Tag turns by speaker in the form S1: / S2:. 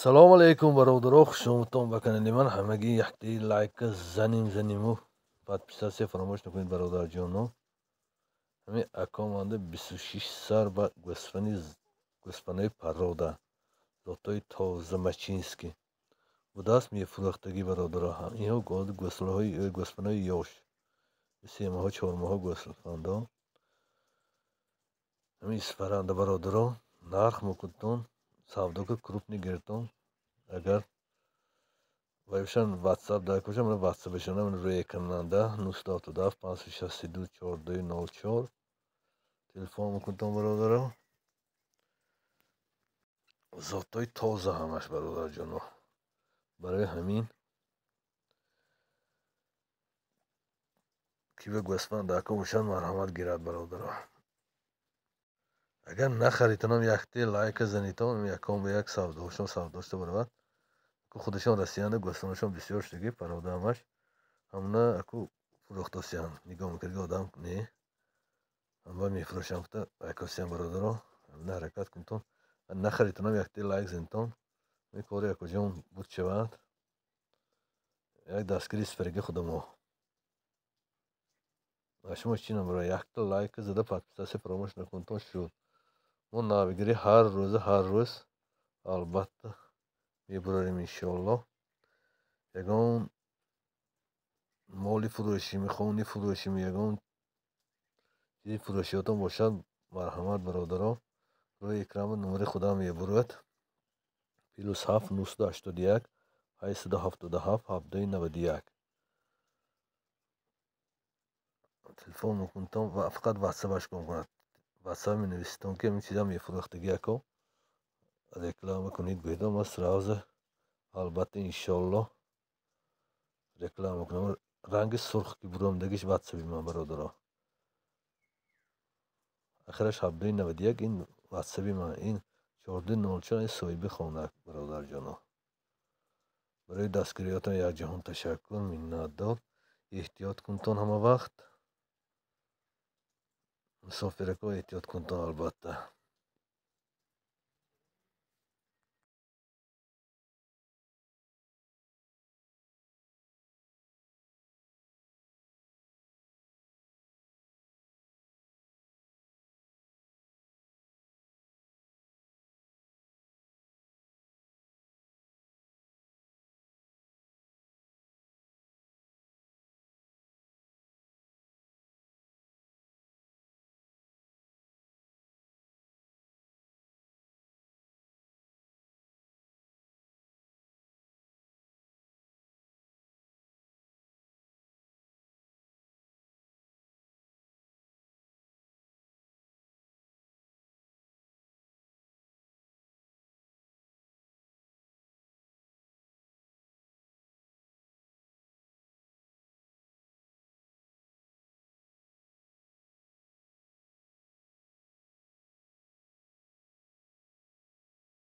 S1: Салому алейкум, бародаро, хушомадтон ба канали ман. Ҳамагӣ яктаи лайка заним, заниму подписаться фаромӯш накунед, бародарҷоно. Ҳамин акоманда 26 сар ба гӯсфани, гӯсфанои паррода, зотҳои тоза, мачинский будааст, мефурӯхтагӣ, бародаро. Инҳо гӯсфанои гӯсфанои ёш, 3 моҳа, 4 моҳа гӯсфандо. Ҳамин Исфаранда, бародаро, нарх мукунтон, савдо ки крупный гиртон. Агар вайшан ватсап дар кошам, ватсапашона рӯи экрананда 977 562 42 04 телефон мекунтон, бародаро. Зотҳои тоза ҳамаш, бародарҷоно. Барои ҳамин ки ба гӯсфанд дар ко бошад, марҳамат гирад, бародаро. Агар нахаритонам, якте лайка занитон, якон ба як савдошон савдошта баравад. Худашон Россияна гӯсфандашон бисёр шудаги, парода ҳамаш ҳамна аку фурӯхтосиян. Нигоҳ мекард одам не, ҳама мефурӯшам гуфта айкосиян, бародаро. Ҳамна ҳаракат кунтон, нахаритонам, якте лайк занитон, ин кори якоҷон буд шавад, як дастгири сифариги худамо. Шумо чӣ намбара, якта лайка зада, подписаться фаромӯш накунтон. Шуд, мо навигирӣ ҳар рӯза, ҳар рӯз албатта мебурарем, иншоаллоҳ. Ягон моли фурӯшим, хони фурӯшим, ягон чизи фурӯшиётон бошад, марҳамат, бародаро. Рӯи экран номери худам мебурад: +7 981 877 791. Телефон мекунтон ва фақат ватсапаш кор кунад. Ватсап менависитон, ки ҳамин чиза мефурӯхтагӣ, ако, реклама кунед, гӯедо, ман сразу албатта, иншоаллоҳ, реклама кунам. Ранги сурх ки буромдагиш ватсапи ман, бародаро, ахираш 791, ин ватсапи ман, ин 4204 ин соҳиби хона. Бародарҷоно, барои дастгириётон якҷаҳон ташаккур, миннатдор. Эҳтиёт кунтон ҳама вақт, мусофирако, эҳтиёт кунтон албатта.